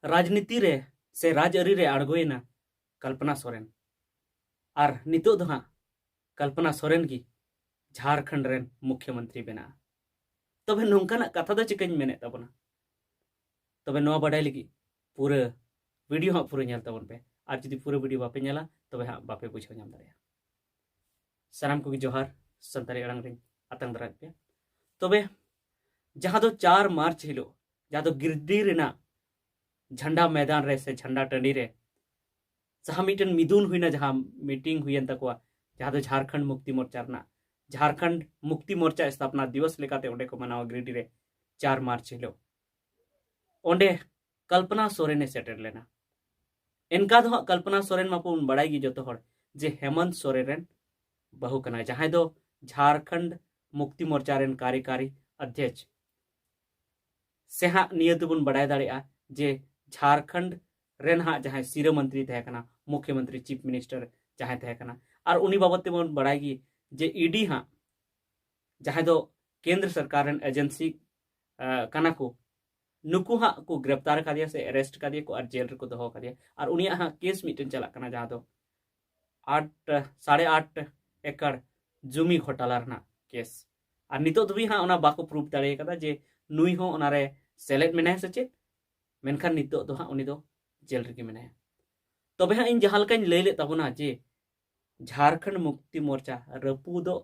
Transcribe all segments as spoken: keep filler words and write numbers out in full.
ᱨᱟᱡᱽᱱᱤᱛᱤ ᱨᱮ ᱥᱮ ᱨᱟᱡᱽᱟᱹᱨᱤ ᱨᱮ ᱟᱬᱜᱚᱭᱮᱱᱟ ᱠᱚᱞᱯᱚᱱᱟ ᱥᱚᱨᱮᱱ᱾ ᱟᱨ ᱱᱤᱛᱚᱜ ᱫᱚ ᱦᱟᱸᱜ ᱠᱚᱞᱯᱚᱱᱟ ᱥᱚᱨᱮᱱ ᱜᱮ ᱡᱷᱟᱲᱠᱷᱚᱸᱰ ᱨᱮᱱ ᱢᱩᱠᱷᱭᱚᱢᱚᱱᱛᱨᱤ ᱵᱮᱱᱟᱜᱼᱟ᱾ ᱛᱚᱵᱮ ᱱᱚᱝᱠᱟᱱᱟᱜ ᱠᱟᱛᱷᱟ ᱫᱚ ᱪᱤᱠᱟᱹᱧ ᱢᱮᱱᱮᱫ ᱛᱟᱵᱚᱱᱟ? ᱛᱚᱵᱮ ᱱᱚᱣᱟ ᱵᱟᱰᱟᱭ ᱞᱟᱹᱜᱤᱫ ᱯᱩᱨᱟᱹ ᱵᱷᱤᱰᱤᱭᱳ ᱦᱟᱸᱜ ᱯᱩᱨᱟᱹ ᱧᱮᱞ ᱛᱟᱵᱚᱱ ᱯᱮ᱾ ᱟᱨ ᱡᱩᱫᱤ ᱯᱩᱨᱟᱹ ᱵᱷᱤᱰᱤᱭᱳ ᱵᱟᱯᱮ ᱧᱮᱞᱟ, ᱛᱚᱵᱮ ᱦᱟᱸᱜ ᱵᱟᱯᱮ ᱵᱩᱡᱷᱟᱹᱣ ᱧᱟᱢ ᱫᱟᱲᱮᱭᱟᱜᱼᱟ᱾ ᱥᱟᱱᱟᱢ ᱠᱚᱜᱮ ᱡᱚᱦᱟᱨ, ᱥᱟᱱᱛᱟᱲᱤ ᱟᱲᱟᱝ ᱨᱤᱧ ᱟᱛᱟᱝ ᱫᱟᱨᱟᱢᱮᱫ ᱯᱮᱭᱟ᱾ ᱛᱚᱵᱮ ᱡᱟᱦᱟᱸ ᱫᱚ ᱪᱟᱨ ᱢᱟᱨᱪ ᱦᱤᱞᱳᱜ, ᱡᱟᱦᱟᱸ ᱫᱚ ᱜᱤᱨᱤᱰᱤ ᱨᱮᱱᱟᱜ ᱡᱷᱟᱱᱰᱟ ᱢᱮᱫᱟᱱ ᱨᱮ ᱥᱮ ᱡᱷᱟᱱᱰᱟ ᱴᱟᱺᱰᱤ ᱨᱮ ᱡᱟᱦᱟᱸ ᱢᱤᱫᱴᱮᱱ ᱢᱤᱫᱩᱱ ᱦᱩᱭᱱᱟ, ᱡᱟᱦᱟᱸ ᱢᱤᱴᱤᱝ ᱦᱩᱭᱮᱱ ᱛᱟᱠᱚᱣᱟ, ᱡᱟᱦᱟᱸ ᱫᱚ ᱡᱷᱟᱲᱠᱷᱚᱸᱰ ᱢᱩᱠᱛᱤ ᱢᱳᱨᱪᱟ ᱨᱮᱱᱟᱜ, ᱡᱷᱟᱲᱠᱷᱚᱸᱰ ᱢᱩᱠᱛᱤ ᱢᱳᱨᱪᱟ ᱥᱛᱷᱟᱯᱱᱟ ᱫᱤᱵᱚᱥ ᱞᱮᱠᱟᱛᱮ ᱚᱸᱰᱮ ᱠᱚ ᱢᱟᱱᱟᱣᱟ ᱜᱤᱨᱤᱰᱤ ᱨᱮ ᱪᱟᱨ ᱢᱟᱨᱪ ᱦᱤᱞᱳᱜ᱾ ᱚᱸᱰᱮ ᱠᱚᱞᱯᱚᱱᱟ ᱥᱚᱨᱮᱱᱮ ᱥᱮᱴᱮᱨ ᱞᱮᱱᱟ᱾ ᱮᱱᱠᱟ ᱫᱚ ᱦᱟᱸᱜ ᱠᱚᱞᱯᱚᱱᱟ ᱥᱚᱨᱮᱱ ᱢᱟᱵᱚᱱ ᱵᱟᱲᱟᱭ ᱜᱮ ᱡᱚᱛᱚ ᱦᱚᱲ, ᱡᱮ ᱦᱮᱢᱚᱱᱛ ᱥᱚᱨᱮᱱ ᱨᱮᱱ ᱵᱟᱹᱦᱩ ᱠᱟᱱᱟᱭ, ᱡᱟᱦᱟᱸᱭ ᱫᱚ ᱡᱷᱟᱲᱠᱷᱚᱸᱰ ᱢᱩᱠᱛᱤ ᱢᱳᱨᱪᱟ ᱨᱮᱱ ᱠᱟᱨᱤᱠᱟᱨᱤ ᱚᱫᱷᱭᱚᱠᱥ᱾ ᱥᱮ ᱦᱟᱸᱜ ᱱᱤᱭᱟᱹ ᱫᱚᱵᱚᱱ ᱵᱟᱲᱟᱭ ᱫᱟᱲᱮᱭᱟᱜᱼᱟ ᱡᱮ ᱡᱷᱟᱲᱠᱷᱚᱸᱰ ᱨᱮᱱ ᱦᱟᱸᱜ ᱡᱟᱦᱟᱸᱭ ᱥᱤᱨᱟᱹ ᱢᱚᱱᱛᱨᱤ ᱛᱟᱦᱮᱸ ᱠᱟᱱᱟ, ᱢᱩᱠᱷᱭᱚᱢᱚᱱᱛᱨᱤ, ᱪᱤᱯ ᱢᱤᱱᱤᱥᱴᱟᱨ ᱡᱟᱦᱟᱸᱭ ᱛᱟᱦᱮᱸ ᱠᱟᱱᱟ, ᱟᱨ ᱩᱱᱤ ᱵᱟᱵᱚᱫ ᱛᱮᱵᱚᱱ ᱵᱟᱲᱟᱭ ᱜᱮ ᱡᱮ ᱤᱰᱤ ᱦᱟᱸᱜ, ᱡᱟᱦᱟᱸᱭ ᱫᱚ ᱠᱮᱱᱫᱨᱚ ᱥᱚᱨᱠᱟᱨ ᱨᱮᱱ ᱮᱡᱮᱱᱥᱤ, ᱟᱸ, ᱠᱟᱱᱟ ᱠᱚ, ᱱᱩᱠᱩ ᱦᱟᱸᱜ ᱠᱚ ᱜᱨᱮᱯᱛᱟᱨ ᱟᱠᱟᱫᱮᱭᱟ ᱥᱮ ᱟᱨᱮᱥᱴ ᱟᱠᱟᱫᱮᱭᱟ ᱠᱚ ᱟᱨ ᱡᱮᱞ ᱨᱮᱠᱚ ᱫᱚᱦᱚ ᱟᱠᱟᱫᱮᱭᱟ᱾ ᱟᱨ ᱩᱱᱤᱭᱟᱜ ᱦᱟᱸᱜ ᱠᱮᱥ ᱢᱤᱫᱴᱮᱱ ᱪᱟᱞᱟᱜ ᱠᱟᱱᱟ, ᱡᱟᱦᱟᱸ ᱫᱚ ᱟᱴ, ᱥᱟᱲᱮ ᱟᱴ ᱮᱠᱚᱨ ᱡᱩᱢᱤ ᱜᱷᱚᱴᱟᱞᱟ ᱨᱮᱱᱟᱜ ᱠᱮᱥ᱾ ᱟᱨ ᱱᱤᱛᱚᱜ ᱫᱷᱟᱹᱵᱤᱡ ᱦᱟᱸᱜ ᱚᱱᱟ ᱵᱟᱠᱚ ᱯᱨᱩᱵᱷ ᱫᱟᱲᱮ ᱟᱠᱟᱫᱟ ᱡᱮ ᱱᱩᱭ ᱦᱚᱸ ᱚᱱᱟᱨᱮ ᱥᱮᱞᱮᱫ ᱢᱮᱱᱟᱭᱟ ᱥᱮ ᱪᱮᱫ, ᱢᱮᱱᱠᱷᱟᱱ ᱱᱤᱛᱚᱜ ᱫᱚ ᱦᱟᱸᱜ ᱩᱱᱤ ᱫᱚ ᱡᱮᱞ ᱨᱮᱜᱮ ᱢᱮᱱᱟᱭᱟ᱾ ᱛᱚᱵᱮ ᱦᱟᱸᱜ ᱤᱧ ᱡᱟᱦᱟᱸ ᱞᱮᱠᱟᱧ ᱞᱟᱹᱭ ᱞᱮᱫ ᱛᱟᱵᱚᱱᱟ ᱡᱮ ᱡᱷᱟᱲᱠᱷᱚᱸᱰ ᱢᱩᱠᱛᱤ ᱢᱳᱨᱪᱟ ᱨᱟᱹᱯᱩᱫᱚᱜ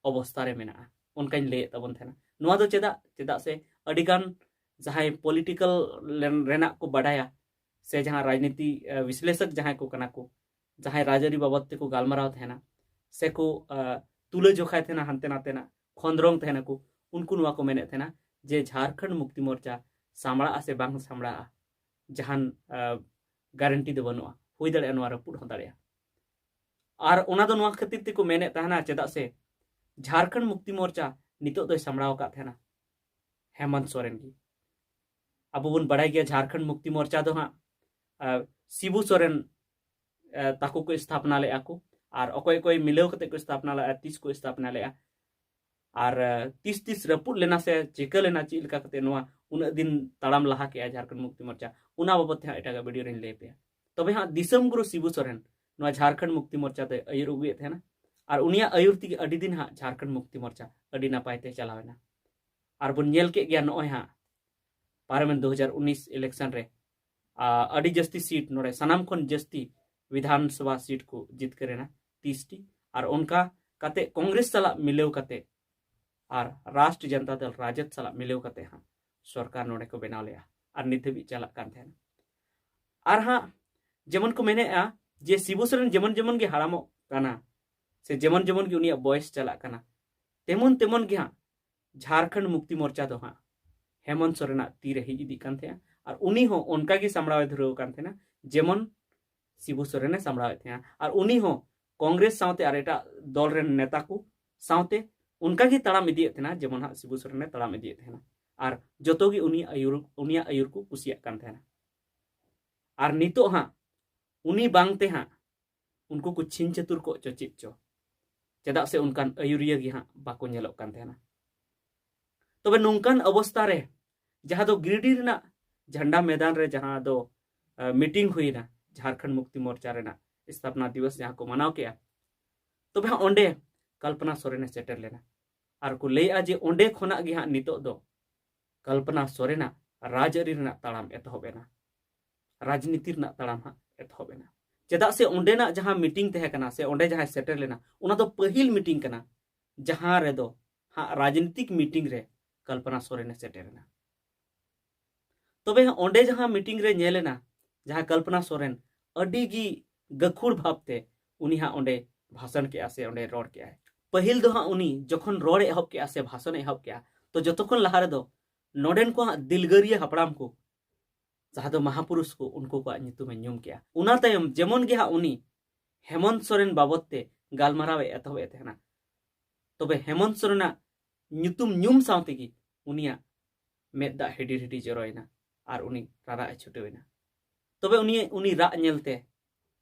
ᱚᱵᱚᱥᱛᱟ ᱨᱮ ᱢᱮᱱᱟᱜᱼᱟ, ᱚᱱᱠᱟᱧ ᱞᱟᱹᱭᱮᱫ ᱛᱟᱵᱚᱱ ᱛᱟᱦᱮᱱᱟ᱾ ᱱᱚᱣᱟ ᱫᱚ ᱪᱮᱫᱟᱜ? ᱪᱮᱫᱟᱜ ᱥᱮ ᱟᱹᱰᱤᱜᱟᱱ ᱡᱟᱦᱟᱸᱭ ᱯᱚᱞᱤᱴᱤᱠᱟᱞ ᱨᱮᱱᱟᱜ ᱠᱚ ᱵᱟᱰᱟᱭᱟ ᱥᱮ ᱡᱟᱦᱟᱸ ᱨᱟᱡᱽᱱᱤᱛᱤ, ᱟᱸ, ᱵᱤᱥᱞᱮᱥᱚᱠ ᱡᱟᱦᱟᱸᱭ ᱠᱚ ᱠᱟᱱᱟ ᱠᱚ, ᱡᱟᱦᱟᱸᱭ ᱨᱟᱡᱽᱟᱹᱨᱤ ᱵᱟᱵᱚᱫ ᱛᱮᱠᱚ ᱜᱟᱞᱢᱟᱨᱟᱣ ᱛᱟᱦᱮᱱᱟ ᱥᱮᱠᱚ, ᱟᱸ, ᱛᱩᱞᱟᱹ ᱡᱚᱠᱷᱟᱭ ᱛᱟᱦᱮᱱᱟ, ᱦᱟᱱᱛᱮ ᱱᱟᱛᱮᱱᱟᱜ ᱠᱷᱚᱸᱫᱽᱨᱚᱝ ᱛᱟᱦᱮᱱᱟᱠᱚ, ᱩᱱᱠᱩ ᱱᱚᱣᱟ ᱠᱚ ᱢᱮᱱᱮᱫ ᱛᱟᱦᱮᱱᱟ ᱡᱮ ᱡᱷᱟᱲᱠᱷᱚᱸᱰ ᱢᱩᱠᱛᱤ ᱢᱳᱨᱪᱟ ᱥᱟᱢᱲᱟᱜᱼᱟ ᱥᱮ ᱵᱟᱝ ᱥᱟᱢᱲᱟᱜᱼᱟ, ᱡᱟᱦᱟᱱ, ᱟᱸ, ᱜᱟᱨᱮᱱᱴᱤ ᱫᱚ ᱵᱟᱹᱱᱩᱜᱼᱟ, ᱦᱩᱭ ᱫᱟᱲᱮᱭᱟᱜᱼᱟ ᱱᱚᱣᱟ ᱨᱟᱹᱯᱩᱫ ᱦᱚᱸ ᱫᱟᱲᱮᱭᱟᱜᱼᱟ᱾ ᱟᱨ ᱚᱱᱟ ᱫᱚ ᱱᱚᱣᱟ ᱠᱷᱟᱹᱛᱤᱨ ᱛᱮᱠᱚ ᱢᱮᱱᱮᱫ ᱛᱟᱦᱮᱱᱟ, ᱪᱮᱫᱟᱜ ᱥᱮ ᱡᱷᱟᱲᱠᱷᱚᱸᱰ ᱢᱩᱠᱛᱤ ᱢᱳᱨᱪᱟ ᱱᱤᱛᱚᱜ ᱫᱚᱭ ᱥᱟᱢᱲᱟᱣ ᱟᱠᱟᱫ ᱛᱟᱦᱮᱱᱟ ᱦᱮᱢᱚᱱᱛ ᱥᱚᱨᱮᱱ ᱜᱮ᱾ ᱟᱵᱚ ᱵᱚᱱ ᱵᱟᱲᱟᱭ ᱜᱮᱭᱟ ᱡᱷᱟᱲᱠᱷᱚᱸᱰ ᱢᱩᱠᱛᱤ ᱢᱳᱨᱪᱟ ᱫᱚ ᱦᱟᱸᱜ, ᱟᱸ, ᱥᱤᱵᱩ ᱥᱚᱨᱮᱱ, ᱟᱸ, ᱛᱟᱠᱚ ᱠᱚ ᱥᱛᱷᱟᱯᱚᱱᱟ ᱞᱮᱫᱼᱟ ᱠᱚ, ᱟᱨ ᱚᱠᱚᱭ ᱚᱠᱚᱭ ᱢᱤᱞᱟᱹᱣ ᱠᱟᱛᱮ ᱠᱚ ᱥᱛᱷᱟᱯᱚᱱᱟ ᱞᱮᱫᱼᱟ, ᱛᱤᱥ ᱠᱚ ᱥᱛᱷᱟᱯᱚᱱᱟ ᱞᱮᱫᱼᱟ, ᱟᱨ, ᱟᱸ, ᱛᱤᱥ ᱛᱤᱥ ᱨᱟᱹᱯᱩᱫ ᱞᱮᱱᱟ ᱥᱮ ᱪᱤᱠᱟᱹ ᱞᱮᱱᱟ, ᱪᱮᱫ ᱞᱮᱠᱟ ᱠᱟᱛᱮ ᱱᱚᱣᱟ ᱩᱱᱟᱹᱜ ᱫᱤᱱ ᱛᱟᱲᱟᱢ ᱞᱟᱦᱟ ᱠᱮᱜᱼᱟ ᱡᱷᱟᱨᱠᱷᱚᱸᱰ ᱢᱩᱠᱛᱤ ᱢᱳᱨᱪᱟ, ᱚᱱᱟ ᱵᱟᱵᱚᱫ ᱛᱮ ᱦᱟᱸᱜ ᱮᱴᱟᱜᱟᱜ ᱵᱷᱤᱰᱤᱭᱳ ᱨᱮᱧ ᱞᱟᱹᱭ ᱟᱯᱮᱭᱟ᱾ ᱛᱚᱵᱮ ᱦᱟᱸᱜ ᱫᱤᱥᱚᱢ ᱜᱩᱨᱩ ᱥᱤᱵᱩ ᱥᱚᱨᱮᱱ ᱱᱚᱣᱟ ᱡᱷᱟᱨᱠᱷᱚᱸᱰ ᱢᱩᱠᱛᱤ ᱢᱳᱨᱪᱟ ᱫᱚᱭ ᱟᱹᱭᱩᱨ ᱟᱹᱜᱩᱭᱮᱫ ᱛᱟᱦᱮᱱᱟ, ᱟᱨ ᱩᱱᱤᱭᱟᱜ ᱟᱹᱭᱩᱨ ᱛᱮᱜᱮ ᱟᱹᱰᱤ ᱫᱤᱱ ᱦᱟᱸᱜ ᱡᱷᱟᱨᱠᱷᱚᱸᱰ ᱢᱩᱠᱛᱤ ᱢᱳᱨᱪᱟ ᱟᱹᱰᱤ ᱱᱟᱯᱟᱭ ᱛᱮ ᱪᱟᱞᱟᱣ ᱮᱱᱟ᱾ ᱟᱨ ᱵᱚᱱ ᱧᱮᱞ ᱠᱮᱫ ᱜᱮᱭᱟ ᱱᱚᱜᱼᱚᱭ ᱦᱟᱸᱜ ᱯᱟᱨᱚᱢᱮᱱ ᱫᱩ ᱦᱟᱡᱟᱨ ᱩᱱᱤᱥ ᱤᱞᱮᱠᱥᱚᱱ ᱨᱮ, ᱟ, ᱟᱹᱰᱤ ᱡᱟᱹᱥᱛᱤ ᱥᱤᱴ, ᱱᱚᱰᱮ ᱥᱟᱱᱟᱢ ᱠᱷᱚᱱ ᱡᱟᱹᱥᱛᱤ ᱵᱤᱫᱷᱟᱱ ᱥᱚᱵᱷᱟ ᱥᱤᱴ ᱠᱚ ᱡᱤᱛᱠᱟᱹᱨ ᱮᱱᱟ, ᱛᱤᱨᱤᱥ ᱴᱤ᱾ ᱟᱨ ᱚᱱᱠᱟ ᱠᱟᱛᱮ ᱠᱚᱝᱜᱨᱮᱥ ᱥᱟᱞᱟᱜ ᱢᱤᱞᱟᱹᱣ ᱠᱟᱛᱮ ᱟᱨ ᱨᱟᱥᱴᱨᱤᱭᱚ ᱡᱚᱱᱛᱟ ᱫᱚᱞ ᱨᱟᱡᱚᱫ ᱥᱟᱞᱟᱜ ᱢᱤᱞᱟᱹᱣ ᱠᱟᱛᱮ ᱦᱟᱸᱜ ᱥᱚᱨᱠᱟᱨ ᱱᱚᱰᱮ ᱠᱚ ᱵᱮᱱᱟᱣ ᱞᱮᱜᱼᱟ, ᱟᱨ ᱱᱤᱛ ᱦᱟᱹᱵᱤᱡ ᱪᱟᱞᱟᱜ ᱠᱟᱱ ᱛᱟᱦᱮᱱᱟ᱾ ᱟᱨ ᱦᱟᱸᱜ ᱡᱮᱢᱚᱱ ᱠᱚ ᱢᱮᱱᱮᱫᱼᱟ ᱡᱮ ᱥᱤᱵᱩ ᱥᱚᱨᱮᱱ ᱡᱮᱢᱚᱱ ᱡᱮᱢᱚᱱ ᱜᱮ ᱦᱟᱲᱟᱢᱚᱜ ᱠᱟᱱᱟ, ᱥᱮ ᱡᱮᱢᱚᱱ ᱡᱮᱢᱚᱱ ᱜᱮ ᱩᱱᱤᱭᱟᱜ ᱵᱚᱭᱮᱥ ᱪᱟᱞᱟᱜ ᱠᱟᱱᱟ, ᱛᱮᱢᱚᱱ ᱛᱮᱢᱚᱱ ᱜᱮ ᱦᱟᱸᱜ ᱡᱷᱟᱨᱠᱷᱚᱸᱰ ᱢᱩᱠᱛᱤ ᱢᱳᱨᱪᱟ ᱫᱚ ᱦᱟᱸᱜ ᱦᱮᱢᱚᱱᱛ ᱥᱚᱨᱮᱱᱟᱜ ᱛᱤᱨᱮ ᱦᱮᱡ ᱤᱫᱤᱜ ᱠᱟᱱ ᱛᱟᱦᱮᱸᱜᱼᱟ᱾ ᱟᱨ ᱩᱱᱤ ᱦᱚᱸ ᱚᱱᱠᱟ ᱜᱮ ᱥᱟᱢᱵᱲᱟᱣ ᱮ ᱫᱷᱩᱨᱟᱹᱣ ᱟᱠᱟᱱ ᱛᱟᱦᱮᱱᱟ, ᱡᱮᱢᱚᱱ ᱥᱤᱵᱩ ᱥᱚᱨᱮᱱᱮ ᱥᱟᱢᱵᱲᱟᱣᱮᱫ ᱛᱟᱦᱮᱸᱜᱼᱟ᱾ ᱟᱨ ᱩᱱᱤ ᱦᱚᱸ ᱠᱚᱝᱜᱨᱮᱥ ᱥᱟᱶᱛᱮ ᱟᱨ ᱮᱴᱟᱜ ᱫᱚᱞ ᱨᱮᱱ ᱱᱮᱛᱟ ᱠᱚ ᱥᱟᱶᱛᱮ ᱚᱱᱠᱟ ᱜᱮ ᱛᱟᱲᱟᱢ ᱤᱫᱤᱭᱮᱫ ᱛᱟᱦᱮᱱᱟ, ᱡᱮᱢᱚᱱ ᱦᱟᱸᱜ ᱥᱤᱵᱩ ᱥᱚᱨᱮᱱᱮ ᱛᱟᱲᱟᱢ ᱤᱫᱤᱭᱮᱫ ᱛᱟᱦᱮᱱᱟ᱾ ᱟᱨ ᱡᱚᱛᱚ ᱜᱮ ᱩᱱᱤ ᱟᱹᱭᱩᱨ, ᱩᱱᱤᱭᱟᱜ ᱟᱹᱭᱩᱨ ᱠᱚ ᱠᱩᱥᱤᱭᱟᱜ ᱠᱟᱱ ᱛᱟᱦᱮᱱᱟ᱾ ᱟᱨ ᱱᱤᱛᱚᱜ ᱦᱟᱸᱜ ᱩᱱᱤ ᱵᱟᱝ ᱛᱮ ᱦᱟᱸᱜ ᱩᱱᱠᱩ ᱠᱚ ᱪᱷᱤᱝ ᱪᱷᱟᱹᱛᱩᱨ ᱠᱚᱜ ᱪᱚ ᱪᱮᱫ ᱪᱚ, ᱪᱮᱫᱟᱜ ᱥᱮ ᱚᱱᱠᱟᱱ ᱟᱹᱭᱩᱨᱤᱭᱟᱹ ᱜᱮ ᱦᱟᱸᱜ ᱵᱟᱠᱚ ᱧᱮᱞᱚᱜ ᱠᱟᱱ ᱛᱟᱦᱮᱱᱟ᱾ ᱛᱚᱵᱮ ᱱᱚᱝᱠᱟᱱ ᱚᱵᱚᱥᱛᱟ ᱨᱮ, ᱡᱟᱦᱟᱸ ᱫᱚ ᱜᱤᱨᱤᱰᱤ ᱨᱮᱱᱟᱜ ᱡᱷᱟᱱᱰᱟ ᱢᱮᱫᱟᱱ ᱨᱮ ᱡᱟᱦᱟᱸ ᱫᱚ, ᱟ, ᱢᱤᱴᱤᱝ ᱦᱩᱭᱱᱟ ᱡᱷᱟᱨᱠᱷᱚᱸᱰ ᱢᱩᱠᱛᱤ ᱢᱳᱨᱪᱟ ᱨᱮᱱᱟᱜ ᱥᱛᱷᱟᱯᱱᱟ ᱫᱤᱵᱚᱥ ᱡᱟᱦᱟᱸ ᱠᱚ ᱢᱟᱱᱟᱣ ᱠᱮᱜᱼᱟ, ᱛᱚᱵᱮ ᱦᱟᱸᱜ ᱚᱸᱰᱮ ᱠᱚᱞᱯᱚᱱᱟ ᱥᱚᱨᱮᱱᱮ ᱥᱮᱴᱮᱨ ᱞᱮᱱᱟ᱾ ᱟᱨ ᱠᱚ ᱞᱟᱹᱭᱮᱜᱼᱟ ᱡᱮ ᱚᱸᱰᱮ ᱠᱷᱚᱱᱟᱜ ᱜᱮ ᱦᱟᱸᱜ ᱱᱤᱛᱚᱜ ᱫᱚ ᱠᱚᱞᱯᱚᱱᱟ ᱥᱚᱨᱮᱱᱟᱜ ᱨᱟᱡᱽᱟᱹᱨᱤ ᱨᱮᱱᱟᱜ ᱛᱟᱲᱟᱢ ᱮᱛᱚᱦᱚᱵ ᱮᱱᱟ, ᱨᱟᱡᱽᱱᱤᱛᱤ ᱨᱮᱱᱟᱜ ᱛᱟᱲᱟᱢ ᱦᱟᱸᱜ ᱮᱛᱚᱦᱚᱵ ᱮᱱᱟ᱾ ᱪᱮᱫᱟᱜ ᱥᱮ ᱚᱸᱰᱮᱱᱟᱜ ᱡᱟᱦᱟᱸ ᱢᱤᱴᱤᱝ ᱛᱟᱦᱮᱸ ᱠᱟᱱᱟ ᱥᱮ ᱚᱸᱰᱮ ᱡᱟᱦᱟᱸᱭ ᱥᱮᱴᱮᱨ ᱞᱮᱱᱟ, ᱚᱱᱟ ᱫᱚ ᱯᱟᱹᱦᱤᱞ ᱢᱤᱴᱤᱝ ᱠᱟᱱᱟ, ᱡᱟᱦᱟᱸ ᱨᱮᱫᱚ ᱦᱟᱸᱜ ᱨᱟᱡᱽᱱᱤᱛᱤᱠ ᱢᱤᱴᱤᱝ ᱨᱮ ᱠᱚᱞᱯᱚᱱᱟ ᱥᱚᱨᱮᱱᱮ ᱥᱮᱴᱮᱨ ᱮᱱᱟ᱾ ᱛᱚᱵᱮ ᱚᱸᱰᱮ ᱡᱟᱦᱟᱸ ᱢᱤᱴᱤᱝ ᱨᱮ ᱧᱮᱞ ᱮᱱᱟ, ᱡᱟᱦᱟᱸ ᱠᱚᱞᱯᱚᱱᱟ ᱥᱚᱨᱮᱱ ᱟᱹᱰᱤ ᱜᱮ ᱜᱟᱹᱠᱷᱩᱲ ᱵᱷᱟᱵᱽ ᱛᱮ ᱩᱱᱤ ᱦᱟᱸᱜ ᱚᱸᱰᱮ ᱵᱷᱟᱥᱚᱱ ᱠᱮᱜᱼᱟ ᱥᱮ ᱚᱸᱰᱮ ᱨᱚᱲ ᱠᱮᱜᱼᱟᱭ᱾ ᱯᱟᱹᱦᱤᱞ ᱫᱚ ᱦᱟᱸᱜ ᱩᱱᱤ ᱡᱚᱠᱷᱚᱱ ᱨᱚᱲ ᱮ ᱮᱦᱚᱵ ᱠᱮᱜᱼᱟ ᱥᱮ ᱵᱷᱟᱥᱚᱱ ᱮ ᱮᱦᱚᱵ ᱠᱮᱜᱼᱟ, ᱛᱚ ᱡᱚᱛᱚ ᱠᱷᱚᱱ ᱞᱟᱦᱟ ᱨᱮᱫᱚ ᱱᱚᱰᱮᱱ ᱠᱚ ᱦᱟᱸᱜ ᱫᱤᱞᱜᱟᱹᱨᱤᱭᱟᱹ ᱦᱟᱯᱲᱟᱢ ᱠᱚ, ᱡᱟᱦᱟᱸ ᱫᱚ ᱢᱟᱦᱟᱯᱩᱨᱩᱥ ᱠᱚ, ᱩᱱᱠᱩ ᱠᱚᱣᱟᱜ ᱧᱩᱛᱩᱢ ᱮ ᱧᱩᱢ ᱠᱮᱜᱼᱟ᱾ ᱚᱱᱟ ᱛᱟᱭᱚᱢ ᱡᱮᱢᱚᱱ ᱜᱮ ᱦᱟᱸᱜ ᱩᱱᱤ ᱦᱮᱢᱚᱱᱛ ᱥᱚᱨᱮᱱ ᱵᱟᱵᱚᱫ ᱛᱮ ᱜᱟᱞᱢᱟᱨᱟᱣ ᱮ ᱮᱛᱚᱦᱚᱵ ᱮᱫ ᱛᱟᱦᱮᱱᱟ, ᱛᱚᱵᱮ ᱦᱮᱢᱚᱱᱛ ᱥᱚᱨᱮᱱᱟᱜ ᱧᱩᱛᱩᱢ ᱧᱩᱢ ᱥᱟᱶ ᱛᱮᱜᱮ ᱩᱱᱤᱭᱟᱜ ᱢᱮᱫ ᱫᱟᱜ ᱦᱤᱰᱤᱨ ᱦᱤᱰᱤᱨ ᱡᱚᱨᱚᱭᱮᱱᱟ ᱟᱨ ᱩᱱᱤ ᱨᱟᱨᱟᱜ ᱮ ᱪᱷᱩᱴᱟᱹᱣ ᱮᱱᱟ᱾ ᱛᱚᱵᱮ ᱩᱱᱤ, ᱩᱱᱤ ᱨᱟᱜ ᱧᱮᱞᱛᱮ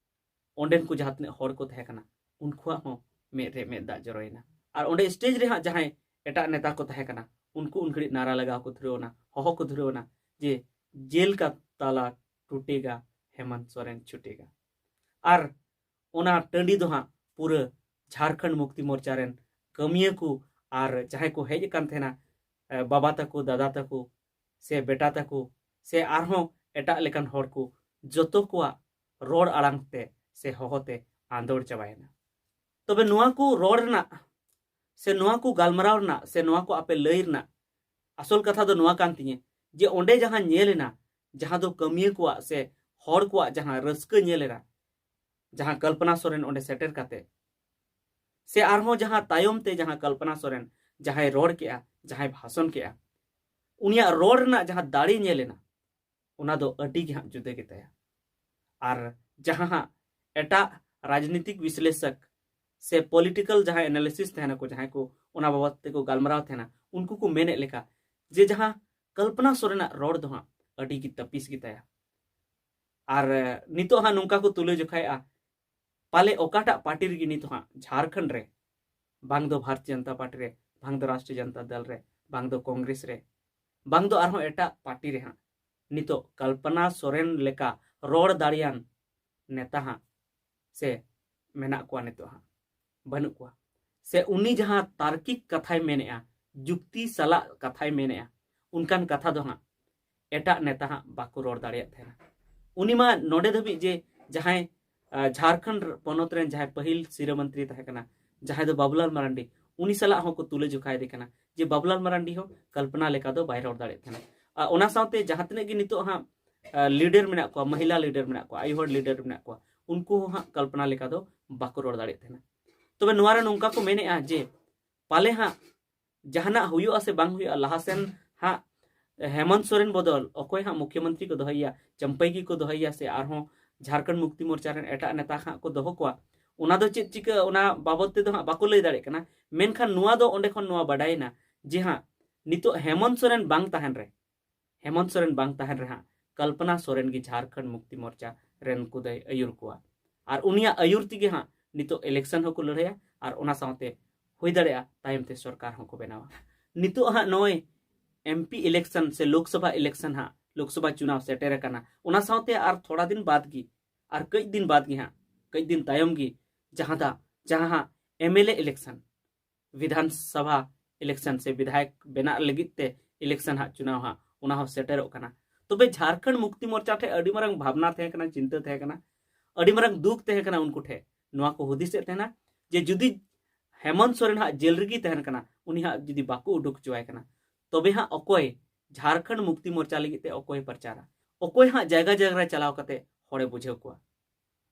ᱚᱸᱰᱮᱱ ᱠᱚ ᱡᱟᱦᱟᱸ ᱛᱤᱱᱟᱹᱜ ᱦᱚᱲ ᱠᱚ ᱛᱟᱦᱮᱸ ᱠᱟᱱᱟ, ᱩᱱᱠᱩᱣᱟᱜ ᱦᱚᱸ ᱢᱮᱫ ᱨᱮ ᱢᱮᱫ ᱫᱟᱜ ᱡᱚᱨᱚᱭᱮᱱᱟ᱾ ᱟᱨ ᱚᱸᱰᱮ ᱥᱴᱮᱡᱽ ᱨᱮ ᱦᱟᱸᱜ ᱡᱟᱦᱟᱸᱭ ᱮᱴᱟᱜ ᱱᱮᱛᱟ ᱠᱚ ᱛᱟᱦᱮᱸ ᱠᱟᱱᱟ, ᱩᱱᱠᱩ ᱩᱱ ᱜᱷᱟᱹᱲᱤᱡ ᱱᱟᱨᱟ ᱞᱟᱜᱟᱣ ᱠᱚ ᱫᱷᱩᱨᱟᱹᱣ ᱮᱱᱟ, ᱦᱚᱦᱚ ᱠᱚ ᱫᱷᱩᱨᱟᱹᱣ ᱮᱱᱟ ᱡᱮ ᱡᱮᱞ ᱠᱟ ᱛᱟᱞᱟ ᱴᱩᱴᱮᱜᱟ, ᱦᱮᱢᱚᱱᱛ ᱥᱚᱨᱮᱱ ᱪᱷᱩᱴᱮᱜᱟ᱾ ᱟᱨ ᱚᱱᱟ ᱴᱟᱺᱰᱤ ᱫᱚ ᱦᱟᱸᱜ ᱯᱩᱨᱟᱹ ᱡᱷᱟᱲᱠᱷᱚᱸᱰ ᱢᱩᱠᱛᱤ ᱢᱳᱨᱪᱟ ᱨᱮᱱ ᱠᱟᱹᱢᱤᱭᱟᱹ ᱠᱚ ᱟᱨ ᱡᱟᱦᱟᱸᱭ ᱠᱚ ᱦᱮᱡ ᱟᱠᱟᱱ ᱛᱟᱦᱮᱱᱟ, ᱮ, ᱵᱟᱵᱟ ᱛᱟᱠᱚ, ᱫᱟᱫᱟ ᱛᱟᱠᱚ, ᱥᱮ ᱵᱮᱴᱟ ᱛᱟᱠᱚ, ᱥᱮ ᱟᱨᱦᱚᱸ ᱮᱴᱟᱜ ᱞᱮᱠᱟᱱ ᱦᱚᱲ ᱠᱚ, ᱡᱚᱛᱚ ᱠᱚᱣᱟᱜ ᱨᱚᱲ ᱟᱲᱟᱝ ᱛᱮ ᱥᱮ ᱦᱚᱦᱚ ᱛᱮ ᱟᱸᱫᱳᱲ ᱪᱟᱵᱟᱭᱮᱱᱟ᱾ ᱛᱚᱵᱮ ᱱᱚᱣᱟ ᱠᱚ ᱨᱚᱲ ᱨᱮᱱᱟᱜ ᱥᱮ ᱱᱚᱣᱟ ᱠᱚ ᱜᱟᱞᱢᱟᱨᱟᱣ ᱨᱮᱱᱟᱜ ᱥᱮ ᱱᱚᱣᱟ ᱠᱚ ᱟᱯᱮ ᱞᱟᱹᱭ ᱨᱮᱱᱟᱜ ᱟᱥᱚᱞ ᱠᱟᱛᱷᱟ ᱫᱚ ᱱᱚᱣᱟ ᱠᱟᱱ ᱛᱤᱧᱟᱹ ᱡᱮ ᱚᱸᱰᱮ ᱡᱟᱦᱟᱸ ᱧᱮᱞ ᱮᱱᱟ, ᱡᱟᱦᱟᱸ ᱫᱚ ᱠᱟᱹᱢᱤᱭᱟᱹ ᱠᱚᱣᱟᱜ ᱥᱮ ᱦᱚᱲ ᱠᱚᱣᱟᱜ ᱡᱟᱦᱟᱸ ᱨᱟᱹᱥᱠᱟᱹ ᱧᱮᱞ ᱮᱱᱟ, ᱡᱟᱦᱟᱸ ᱠᱚᱞᱯᱚᱱᱟ ᱥᱚᱨᱮᱱ ᱚᱸᱰᱮ ᱥᱮᱴᱮᱨ ᱠᱟᱛᱮ, ᱥᱮ ᱟᱨᱦᱚᱸ ᱡᱟᱦᱟᱸ ᱛᱟᱭᱚᱢ ᱛᱮ ᱡᱟᱦᱟᱸ ᱠᱚᱞᱯᱚᱱᱟ ᱥᱚᱨᱮᱱ ᱡᱟᱦᱟᱸᱭ ᱨᱚᱲ ᱠᱮᱜᱼᱟ, ᱡᱟᱦᱟᱸᱭ ᱵᱷᱟᱥᱚᱱ ᱠᱮᱜᱼᱟ, ᱩᱱᱤᱭᱟᱜ ᱨᱚᱲ ᱨᱮᱱᱟᱜ ᱡᱟᱦᱟᱸ ᱫᱟᱲᱮ ᱧᱮᱞ ᱮᱱᱟ, ᱚᱱᱟ ᱫᱚ ᱟᱹᱰᱤ ᱜᱮ ᱦᱟᱸᱜ ᱡᱩᱫᱟᱹ ᱜᱮᱛᱟᱭᱟ᱾ ᱟᱨ ᱡᱟᱦᱟᱸ ᱦᱟᱸᱜ ᱮᱴᱟᱜ ᱨᱟᱡᱽᱱᱤᱛᱤᱠ ᱵᱤᱥᱞᱮᱥᱚᱠ ᱥᱮ ᱯᱚᱞᱤᱴᱤᱠᱟᱞ ᱡᱟᱦᱟᱸ ᱮᱱᱟᱞᱤᱥᱤᱥ ᱛᱟᱦᱮᱱᱟᱠᱚ, ᱡᱟᱦᱟᱸᱭ ᱠᱚ ᱚᱱᱟ ᱵᱟᱵᱚᱛ ᱛᱮᱠᱚ ᱜᱟᱞᱢᱟᱨᱟᱣ ᱛᱟᱦᱮᱱᱟ, ᱩᱱᱠᱩ ᱠᱚ ᱢᱮᱱᱮᱫ ᱞᱮᱠᱟ ᱡᱮ ᱡᱟᱦᱟᱸ ᱠᱚᱞᱯᱚᱱᱟ ᱥᱚᱨᱮᱱᱟᱜ ᱨᱚᱲ ᱫᱚ ᱦᱟᱸᱜ ᱟᱹᱰᱤ ᱜᱮ ᱛᱟᱹᱯᱤᱥ ᱜᱮᱛᱟᱭᱟ᱾ ᱟᱨ, ᱮ, ᱱᱤᱛᱚᱜ ᱦᱟᱸᱜ ᱱᱚᱝᱠᱟ ᱠᱚ ᱛᱩᱞᱟᱹ ᱡᱚᱠᱷᱟᱭᱮᱜᱼᱟ, ᱯᱟᱞᱮ ᱚᱠᱟᱴᱟᱜ ᱯᱟᱨᱴᱤ ᱨᱮᱜᱮ ᱱᱤᱛᱚᱜ ᱦᱟᱸᱜ ᱡᱷᱟᱲᱠᱷᱚᱸᱰ ᱨᱮ, ᱵᱟᱝ ᱫᱚ ᱵᱷᱟᱨᱚᱛᱤᱭᱚ ᱡᱚᱱᱚᱛᱟ ᱯᱟᱨᱴᱤ ᱨᱮ, ᱵᱟᱝ ᱫᱚ ᱨᱟᱥᱴᱨᱤᱭᱚ ᱡᱚᱱᱚᱛᱟ ᱫᱚᱞ ᱨᱮ, ᱵᱟᱝ ᱫᱚ ᱠᱚᱝᱜᱨᱮᱥ ᱨᱮ, ᱵᱟᱝ ᱫᱚ ᱟᱨᱦᱚᱸ ᱮᱴᱟᱜ ᱯᱟᱨᱴᱤ ᱨᱮ ᱦᱟᱸᱜ ᱱᱤᱛᱚᱜ ᱠᱚᱞᱯᱚᱱᱟ ᱥᱚᱨᱮᱱ ᱞᱮᱠᱟ ᱨᱚᱲ ᱫᱟᱲᱮᱭᱟᱱ ᱱᱮᱛᱟ ᱦᱟᱸᱜ ᱥᱮ ᱢᱮᱱᱟᱜ ᱠᱚᱣᱟ ᱱᱤᱛᱚᱜ ᱦᱟᱸᱜ? ᱵᱟᱹᱱᱩᱜ ᱠᱚᱣᱟ᱾ ᱥᱮ ᱩᱱᱤ ᱡᱟᱦᱟᱸ ᱛᱟᱨᱠᱤᱠ ᱠᱟᱛᱷᱟᱭ ᱢᱮᱱᱮᱜᱼᱟ, ᱡᱩᱠᱛᱤ ᱥᱟᱞᱟᱜ ᱠᱟᱛᱷᱟᱭ ᱢᱮᱱᱮᱜᱼᱟ, ᱚᱱᱠᱟᱱ ᱠᱟᱛᱷᱟ ᱫᱚ ᱦᱟᱸᱜ ᱮᱴᱟᱜ ᱱᱮᱛᱟ ᱦᱟᱸᱜ ᱵᱟᱠᱚ ᱨᱚᱲ ᱫᱟᱲᱮᱭᱟᱜ ᱛᱟᱦᱮᱱᱟ᱾ ᱩᱱᱤ ᱢᱟ ᱱᱚᱰᱮ ᱫᱷᱟᱹᱵᱤᱡ ᱡᱮ ᱡᱟᱦᱟᱸᱭ, ᱟ, ᱡᱷᱟᱲᱠᱷᱚᱸᱰ ᱯᱚᱱᱚᱛ ᱨᱮᱱ ᱡᱟᱦᱟᱸᱭ ᱯᱟᱹᱦᱤᱞ ᱥᱤᱨᱟᱹ ᱢᱚᱱᱛᱨᱤ ᱛᱟᱦᱮᱸ ᱠᱟᱱᱟ, ᱡᱟᱦᱟᱸᱭ ᱫᱚ ᱵᱟᱵᱩᱞᱟᱞ ᱢᱟᱨᱟᱱᱰᱤ, ᱩᱱᱤ ᱥᱟᱞᱟᱜ ᱦᱚᱸᱠᱚ ᱛᱩᱞᱟᱹ ᱡᱚᱠᱷᱟᱭᱮᱫᱮ ᱠᱟᱱᱟ ᱡᱮ ᱵᱟᱵᱩᱞᱟᱞ ᱢᱟᱨᱟᱱᱰᱤ ᱦᱚᱸ ᱠᱚᱞᱯᱚᱱᱟ ᱞᱮᱠᱟ ᱫᱚ ᱵᱟᱭ ᱨᱚᱲ ᱫᱟᱲᱮᱭᱟᱜ ᱛᱟᱦᱮᱱᱟ᱾ ᱟ, ᱚᱱᱟ ᱥᱟᱶᱛᱮ ᱡᱟᱦᱟᱸ ᱛᱤᱱᱟᱹᱜ ᱜᱮ ᱱᱤᱛᱚᱜ ᱦᱟᱸᱜ, ᱟ, ᱞᱤᱰᱟᱨ ᱢᱮᱱᱟᱜ ᱠᱚᱣᱟ, ᱢᱚᱦᱤᱞᱟ ᱞᱤᱰᱟᱨ ᱢᱮᱱᱟᱜ ᱠᱚᱣᱟ, ᱟᱭᱳ ᱦᱚᱲ ᱞᱤᱰᱟᱨ ᱢᱮᱱᱟᱜ ᱠᱚᱣᱟ, ᱩᱱᱠᱩ ᱦᱚᱸ ᱦᱟᱸᱜ ᱠᱚᱞᱯᱚᱱᱟ ᱞᱮᱠᱟ ᱫᱚ ᱵᱟᱠᱚ ᱨᱚᱲ ᱫᱟᱲᱮᱭᱟᱜ ᱛᱟᱦᱮᱱᱟ᱾ ᱛᱚᱵᱮ ᱱᱚᱣᱟ ᱨᱮ ᱱᱚᱝᱠᱟ ᱠᱚ ᱢᱮᱱᱮᱜᱼᱟ ᱡᱮ ᱯᱟᱞᱮ ᱦᱟᱸᱜ ᱡᱟᱦᱟᱱᱟᱜ ᱦᱩᱭᱩᱜᱼᱟ ᱥᱮ ᱵᱟᱝ ᱦᱩᱭᱩᱜᱼᱟ, ᱞᱟᱦᱟ ᱥᱮᱱ ᱦᱟᱸᱜ ᱦᱮᱢᱚᱱᱛ ᱥᱚᱨᱮᱱ ᱵᱚᱫᱚᱞ ᱚᱠᱚᱭ ᱦᱟᱸᱜ ᱢᱩᱠᱷᱭᱚᱢᱚᱱᱛᱨᱤ ᱠᱚ ᱫᱚᱦᱚᱭᱮᱭᱟ, ᱪᱟᱢᱯᱟᱭ ᱜᱮᱠᱚ ᱫᱚᱦᱚᱭᱮᱭᱟ ᱥᱮ ᱟᱨᱦᱚᱸ ᱡᱷᱟᱲᱠᱷᱚᱸᱰ ᱢᱩᱠᱛᱤ ᱢᱳᱨᱪᱟ ᱨᱮᱱ ᱮᱴᱟᱜ ᱱᱮᱛᱟ ᱦᱟᱸᱜ ᱠᱚ ᱫᱚᱦᱚ ᱠᱚᱣᱟ, ᱚᱱᱟ ᱫᱚ ᱪᱮᱫ ᱪᱤᱠᱟᱹ, ᱚᱱᱟ ᱵᱟᱵᱚᱛ ᱛᱮᱫᱚ ᱦᱟᱸᱜ ᱵᱟᱠᱚ ᱞᱟᱹᱭ ᱫᱟᱲᱮᱭᱟᱜ ᱠᱟᱱᱟ᱾ ᱢᱮᱱᱠᱷᱟᱱ ᱱᱚᱣᱟ ᱫᱚ ᱚᱸᱰᱮ ᱠᱷᱚᱱ ᱱᱚᱣᱟ ᱵᱟᱰᱟᱭᱮᱱᱟ ᱡᱮ ᱦᱟᱸᱜ ᱱᱤᱛᱚᱜ ᱦᱮᱢᱚᱱᱛ ᱥᱚᱨᱮᱱ ᱵᱟᱝ ᱛᱟᱦᱮᱱ ᱨᱮ, ᱦᱮᱢᱚᱱᱛ ᱥᱚᱨᱮᱱ ᱵᱟᱝ ᱛᱟᱦᱮᱱ ᱨᱮ ᱦᱟᱸᱜ ᱠᱚᱞᱯᱚᱱᱟ ᱥᱚᱨᱮᱱ ᱜᱮ ᱡᱷᱟᱲᱠᱷᱚᱸᱰ ᱢᱩᱠᱛᱤ ᱢᱳᱨᱪᱟ ᱨᱮᱱ ᱠᱚ ᱫᱚᱭ ᱟᱹᱭᱩᱨ ᱠᱚᱣᱟ᱾ ᱟᱨ ᱩᱱᱤᱭᱟᱜ ᱟᱹᱭᱩᱨ ᱛᱮᱜᱮ ᱦᱟᱸᱜ ᱱᱤᱛᱚᱜ ᱤᱞᱮᱠᱥᱚᱱ ᱦᱚᱸᱠᱚ ᱞᱟᱹᱲᱦᱟᱹᱭᱟ ᱟᱨ ᱚᱱᱟ ᱥᱟᱶᱛᱮ ᱦᱩᱭ ᱫᱟᱲᱮᱭᱟᱜᱼᱟ ᱛᱟᱭᱚᱢ ᱛᱮ ᱥᱚᱨᱠᱟᱨ ᱦᱚᱸᱠᱚ ᱵᱮᱱᱟᱣᱟ᱾ ᱱᱤᱛᱚᱜ ᱦᱟᱸᱜ ᱱᱚᱜᱼᱚᱭ ᱮᱢᱯᱤ ᱤᱞᱮᱠᱥᱚᱱ ᱥᱮ ᱞᱳᱠᱥᱚᱵᱷᱟ ᱤᱞᱮᱠᱥᱚᱱ ᱦᱟᱸᱜ, ᱞᱳᱠᱥᱚᱵᱷᱟ ᱪᱩᱱᱟᱣ ᱥᱮᱴᱮᱨ ᱟᱠᱟᱱᱟ᱾ ᱚᱱᱟ ᱥᱟᱶᱛᱮ ᱟᱨ ᱛᱷᱚᱲᱟ ᱫᱤᱱ ᱵᱟᱫ ᱜᱮ, ᱟᱨ ᱠᱟᱹᱡ ᱫᱤᱱ ᱵᱟᱫ ᱜᱮ ᱦᱟᱸᱜ, ᱠᱟᱹᱡ ᱫᱤᱱ ᱛᱟᱭᱚᱢ ᱜᱮ ᱡᱟᱦᱟᱸ ᱫᱟ ᱡᱟᱦᱟᱸ ᱦᱟᱸᱜ ᱮᱢᱮᱞᱮ ᱤᱞᱮᱠᱥᱚᱱ, ᱵᱤᱫᱷᱟᱱ ᱥᱚᱵᱷᱟ ᱤᱞᱮᱠᱥᱚᱱ ᱥᱮ ᱵᱤᱫᱷᱟᱭᱚᱠ ᱵᱮᱱᱟᱜ ᱞᱟᱹᱜᱤᱫ ᱛᱮ ᱤᱞᱮᱠᱥᱚᱱ ᱦᱟᱸᱜ, ᱪᱩᱱᱟᱣ ᱦᱟᱸᱜ, ᱚᱱᱟ ᱦᱚᱸ ᱥᱮᱴᱮᱨᱚᱜ ᱠᱟᱱᱟ᱾ ᱛᱚᱵᱮ ᱡᱷᱟᱨᱠᱷᱚᱸᱰ ᱢᱩᱠᱛᱤ ᱢᱳᱨᱪᱟ ᱴᱷᱮᱱ ᱟᱹᱰᱤ ᱢᱟᱨᱟᱝ ᱵᱷᱟᱵᱽᱱᱟ ᱛᱟᱦᱮᱸ ᱠᱟᱱᱟ, ᱪᱤᱱᱛᱟᱹ ᱛᱟᱦᱮᱸ ᱠᱟᱱᱟ, ᱟᱹᱰᱤ ᱢᱟᱨᱟᱝ ᱫᱩᱠ ᱛᱟᱦᱮᱸ ᱠᱟᱱᱟ ᱩᱱᱠᱩ ᱴᱷᱮᱱ᱾ ᱱᱚᱣᱟ ᱠᱚ ᱦᱩᱫᱤᱥᱮᱫ ᱛᱟᱦᱮᱱᱟ ᱡᱮ ᱡᱩᱫᱤ ᱦᱮᱢᱚᱱᱛ ᱥᱚᱨᱮᱱ ᱦᱟᱸᱜ ᱡᱮᱞ ᱨᱮᱜᱮ ᱛᱟᱦᱮᱱ ᱠᱟᱱᱟ, ᱩᱱᱤ ᱦᱟᱸᱜ ᱡᱩᱫᱤ ᱵᱟᱠᱚ ᱩᱰᱩᱠ ᱦᱚᱪᱚᱣᱟᱭ ᱠᱟᱱᱟ, ᱛᱚᱵᱮ ᱦᱟᱸᱜ ᱚᱠᱚᱭ ᱡᱷᱟᱨᱠᱷᱚᱸᱰ ᱢᱩᱠᱛᱤ ᱢᱳᱨᱪᱟ ᱞᱟᱹᱜᱤᱫ ᱛᱮ ᱚᱠᱚᱭ ᱯᱨᱚᱪᱟᱨᱟ? ᱚᱠᱚᱭ ᱦᱟᱸᱜ ᱡᱟᱭᱜᱟ ᱡᱟᱭᱜᱟ ᱨᱮ ᱪᱟᱞᱟᱣ ᱠᱟᱛᱮ ᱦᱚᱲᱮ ᱵᱩᱡᱷᱟᱹᱣ ᱠᱚᱣᱟ?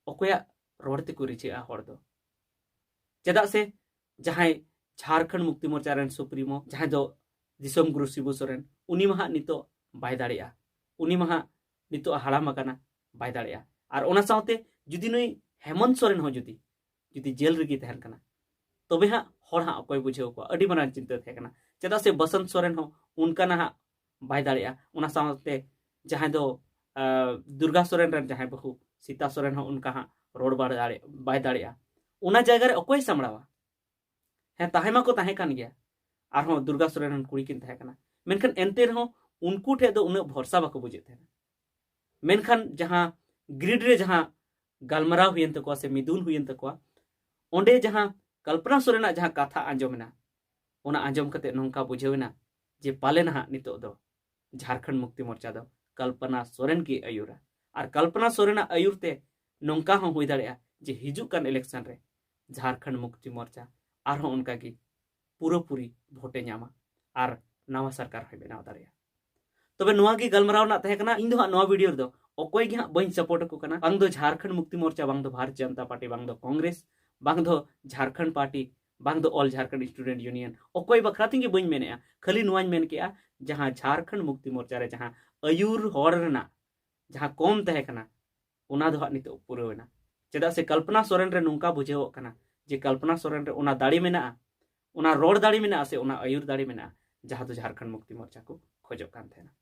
ᱚᱠᱚᱭᱟᱜ ᱨᱚᱲ ᱛᱮᱠᱚ ᱨᱤᱡᱷᱟᱹᱜᱼᱟ ᱦᱚᱲ ᱫᱚ? ᱪᱮᱫᱟᱜ ᱥᱮ ᱡᱟᱦᱟᱸᱭ ᱡᱷᱟᱨᱠᱷᱚᱸᱰ ᱢᱩᱠᱛᱤ ᱢᱳᱨᱪᱟ ᱨᱮᱱ ᱥᱩᱯᱨᱤᱢᱳ, ᱡᱟᱦᱟᱸᱭ ᱫᱚ ᱫᱤᱥᱚᱢ ᱜᱩᱨᱩ ᱥᱤᱵᱩ ᱥᱚᱨᱮᱱ, ᱩᱱᱤ ᱢᱟ ᱦᱟᱸᱜ ᱱᱤᱛᱚᱜ ᱵᱟᱭ ᱫᱟᱲᱮᱭᱟᱜᱼᱟ, ᱩᱱᱤ ᱢᱟ ᱦᱟᱸᱜ ᱱᱤᱛᱚᱜ ᱦᱟᱲᱟᱢ ᱟᱠᱟᱱᱟ, ᱵᱟᱭ ᱫᱟᱲᱮᱭᱟᱜᱼᱟ᱾ ᱟᱨ ᱚᱱᱟ ᱥᱟᱶᱛᱮ ᱡᱩᱫᱤ ᱱᱩᱭ ᱦᱮᱢᱚᱱᱛ ᱥᱚᱨᱮᱱ ᱦᱚᱸ ᱡᱩᱫᱤ, ᱡᱩᱫᱤ ᱡᱮᱞ ᱨᱮᱜᱮ ᱛᱟᱦᱮᱱ ᱠᱟᱱᱟ, ᱛᱚᱵᱮ ᱦᱟᱸᱜ ᱦᱚᱲ ᱦᱟᱸᱜ ᱚᱠᱚᱭ ᱵᱩᱡᱷᱟᱹᱣ ᱠᱚᱣᱟ? ᱟᱹᱰᱤ ᱢᱟᱨᱟᱝ ᱪᱤᱱᱛᱟᱹ ᱛᱟᱦᱮᱸ ᱠᱟᱱᱟ᱾ ᱪᱮᱫᱟᱜ ᱥᱮ ᱵᱚᱥᱚᱱᱛ ᱥᱚᱨᱮᱱ ᱦᱚᱸ ᱚᱱᱠᱟᱱᱟᱜ ᱦᱟᱸᱜ ᱵᱟᱭ ᱫᱟᱲᱮᱭᱟᱜᱼᱟ᱾ ᱚᱱᱟ ᱥᱟᱶᱛᱮ ᱡᱟᱦᱟᱸᱭ ᱫᱚ, ᱟᱸ, ᱫᱩᱨᱜᱟ ᱥᱚᱨᱮᱱ ᱨᱮᱱ ᱡᱟᱦᱟᱸᱭ ᱵᱟᱹᱦᱩ ᱥᱤᱛᱟ ᱥᱚᱨᱮᱱ ᱦᱚᱸ ᱚᱱᱠᱟ ᱦᱟᱸᱜ ᱨᱚᱲ ᱵᱟᱲᱟ ᱫᱟᱲᱮ-, ᱵᱟᱭ ᱫᱟᱲᱮᱭᱟᱜᱼᱟ᱾ ᱚᱱᱟ ᱡᱟᱭᱜᱟ ᱨᱮ ᱚᱠᱚᱭ ᱥᱟᱢᱵᱲᱟᱣᱟ? ᱦᱮᱸ, ᱛᱟᱦᱮᱸ ᱢᱟᱠᱚ ᱛᱟᱦᱮᱸ ᱠᱟᱱ ᱜᱮᱭᱟ, ᱟᱨᱦᱚᱸ ᱫᱩᱨᱜᱟ ᱥᱚᱨᱮᱱ ᱨᱮᱱ ᱠᱩᱲᱤ ᱠᱤᱱ ᱛᱟᱦᱮᱸ ᱠᱟᱱᱟ, ᱢᱮᱱᱠᱷᱟᱱ ᱮᱱᱛᱮ ᱨᱮᱦᱚᱸ ᱩᱱᱠᱩ ᱴᱷᱮᱱ ᱫᱚ ᱩᱱᱟᱹᱜ ᱵᱷᱚᱨᱥᱟ ᱵᱟᱠᱚ ᱵᱩᱡᱮᱫ ᱛᱟᱦᱮᱱᱟ᱾ ᱢᱮᱱᱠᱷᱟᱱ ᱡᱟᱦᱟᱸ ᱜᱨᱤᱰ ᱨᱮ ᱡᱟᱦᱟᱸ ᱜᱟᱞᱢᱟᱨᱟᱣ ᱦᱩᱭᱮᱱ ᱛᱟᱠᱚᱣᱟ ᱥᱮ ᱢᱤᱫᱩᱱ ᱦᱩᱭᱮᱱ ᱛᱟᱠᱚᱣᱟ, ᱚᱸᱰᱮ ᱡᱟᱦᱟᱸ ᱠᱚᱞᱯᱚᱱᱟ ᱥᱚᱨᱮᱱᱟᱜ ᱡᱟᱦᱟᱸ ᱠᱟᱛᱷᱟ ᱟᱸᱡᱚᱢᱮᱱᱟ, ᱚᱱᱟ ᱟᱸᱡᱚᱢ ᱠᱟᱛᱮ ᱱᱚᱝᱠᱟ ᱵᱩᱡᱷᱟᱹᱣ ᱮᱱᱟ ᱡᱮ ᱯᱟᱞᱮ ᱱᱟᱦᱟᱜ ᱱᱤᱛᱚᱜ ᱫᱚ ᱡᱷᱟᱨᱠᱷᱚᱸᱰ ᱢᱩᱠᱛᱤ ᱢᱳᱨᱪᱟ ᱫᱚ ᱠᱚᱞᱯᱚᱱᱟ ᱥᱚᱨᱮᱱ ᱜᱮ ᱟᱹᱭᱩᱨᱟ᱾ ᱟᱨ ᱠᱚᱞᱯᱚᱱᱟ ᱥᱚᱨᱮᱱᱟᱜ ᱟᱹᱭᱩᱨ ᱛᱮ ᱱᱚᱝᱠᱟ ᱦᱚᱸ ᱦᱩᱭ ᱫᱟᱲᱮᱭᱟᱜᱼᱟ ᱡᱮ ᱦᱤᱡᱩᱜ ᱠᱟᱱ ᱤᱞᱮᱠᱥᱚᱱ ᱨᱮ ᱡᱷᱟᱨᱠᱷᱚᱸᱰ ᱢᱩᱠᱛᱤ ᱢᱳᱨᱪᱟ ᱟᱨᱦᱚᱸ ᱚᱱᱠᱟᱜᱮ ᱯᱩᱨᱟᱹᱯᱩᱨᱤ ᱵᱷᱳᱴᱮ ᱧᱟᱢᱟ ᱟᱨ ᱱᱟᱣᱟ ᱥᱚᱨᱠᱟᱨ ᱦᱚᱸᱭ ᱵᱮᱱᱟᱣ ᱫᱟᱲᱮᱭᱟᱜᱼᱟ᱾ ᱛᱚᱵᱮ ᱱᱚᱣᱟ ᱜᱮ ᱜᱟᱞᱢᱟᱨᱟᱣ ᱨᱮᱱᱟᱜ ᱛᱟᱦᱮᱸ ᱠᱟᱱᱟ᱾ ᱤᱧ ᱫᱚ ᱦᱟᱸᱜ ᱱᱚᱣᱟ ᱵᱷᱤᱰᱤᱭᱳ ᱨᱮᱫᱚ ᱚᱠᱚᱭ ᱜᱮ ᱦᱟᱸᱜ ᱵᱟᱹᱧ ᱥᱟᱯᱳᱨᱴ ᱟᱠᱚ ᱠᱟᱱᱟ, ᱵᱟᱝ ᱫᱚ ᱡᱷᱟᱨᱠᱷᱚᱸᱰ ᱢᱩᱠᱛᱤ ᱢᱳᱨᱪᱟ, ᱵᱟᱝ ᱫᱚ ᱵᱷᱟᱨᱚᱛ ᱡᱚᱱᱚᱛᱟ ᱯᱟᱨᱴᱤ, ᱵᱟᱝ ᱫᱚ ᱠᱚᱝᱜᱨᱮᱥ, ᱵᱟᱝ ᱫᱚ ᱡᱷᱟᱨᱠᱷᱚᱸᱰ ᱯᱟᱨᱴᱤ, ᱵᱟᱝ ᱫᱚ ᱚᱞ ᱡᱷᱟᱨᱠᱷᱚᱸᱰ ᱥᱴᱩᱰᱮᱱᱴ ᱤᱭᱩᱱᱤᱭᱚᱱ, ᱚᱠᱚᱭ ᱵᱟᱠᱷᱨᱟ ᱛᱮᱜᱮ ᱵᱟᱹᱧ ᱢᱮᱱᱮᱫᱼᱟ᱾ ᱠᱷᱟᱹᱞᱤ ᱱᱚᱣᱟᱧ ᱢᱮᱱ ᱠᱮᱜᱼᱟ, ᱡᱟᱦᱟᱸ ᱡᱷᱟᱨᱠᱷᱚᱸᱰ ᱢᱩᱠᱛᱤ ᱢᱳᱨᱪᱟ ᱨᱮ ᱡᱟᱦᱟᱸ ᱟᱹᱭᱩᱨ ᱦᱚᱲ ᱨᱮᱱᱟᱜ ᱡᱟᱦᱟᱸ ᱠᱚᱢ ᱛᱟᱦᱮᱸ ᱠᱟᱱᱟ, ᱚᱱᱟ ᱫᱚ ᱦᱟᱸᱜ ᱱᱤᱛᱚᱜ ᱯᱩᱨᱟᱹᱣ ᱮᱱᱟ᱾ ᱪᱮᱫᱟᱜ ᱥᱮ ᱠᱚᱞᱯᱚᱱᱟ ᱥᱚᱨᱮᱱ ᱨᱮ ᱱᱚᱝᱠᱟ ᱵᱩᱡᱷᱟᱹᱣᱚᱜ ᱠᱟᱱᱟ ᱡᱮ ᱠᱚᱞᱯᱚᱱᱟ ᱥᱚᱨᱮᱱ ᱨᱮ ᱚᱱᱟ ᱫᱟᱲᱮ ᱢᱮᱱᱟᱜᱼᱟ, ᱚᱱᱟ ᱨᱚᱲ ᱫᱟᱲᱮ ᱢᱮᱱᱟᱜᱼᱟ ᱥᱮ ᱚᱱᱟ ᱟᱹᱭᱩᱨ ᱫᱟᱲᱮ ᱢᱮᱱᱟᱜᱼᱟ, ᱡᱟᱦᱟᱸ ᱫᱚ ᱡᱷᱟᱨᱠᱷᱚᱸᱰ ᱢᱩᱠᱛᱤ ᱢᱳᱨᱪᱟ ᱠᱚ ᱠᱷᱚᱡᱚᱜ ᱠᱟᱱ ᱛᱟᱦᱮᱱᱟ᱾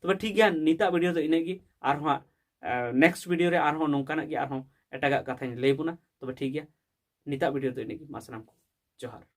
ᱛᱚᱵᱮ ᱴᱷᱤᱠ ᱜᱮᱭᱟ, ᱱᱤᱛᱟᱜ ᱵᱷᱤᱰᱤᱭᱳ ᱫᱚ ᱤᱱᱟᱹᱜ ᱜᱮ᱾ ᱟᱨᱦᱚᱸ ᱦᱟᱸᱜ, ᱮ, ᱱᱮᱠᱥᱴ ᱵᱷᱤᱰᱤᱭᱳ ᱨᱮ ᱟᱨᱦᱚᱸ ᱱᱚᱝᱠᱟᱱᱟᱜ ᱜᱮ ᱟᱨᱦᱚᱸ ᱮᱴᱟᱜᱟᱜ ᱠᱟᱛᱷᱟᱧ ᱞᱟᱹᱭ ᱵᱚᱱᱟ᱾ ᱛᱚᱵᱮ ᱴᱷᱤᱠ ᱜᱮᱭᱟ, ᱱᱤᱛᱟᱜ ᱵᱷᱤᱰᱤᱭᱳ ᱫᱚ ᱤᱱᱟᱹᱜ ᱜᱮ᱾ ᱢᱟ ᱥᱟᱱᱟᱢ ᱠᱚ ᱡᱚᱦᱟᱨ᱾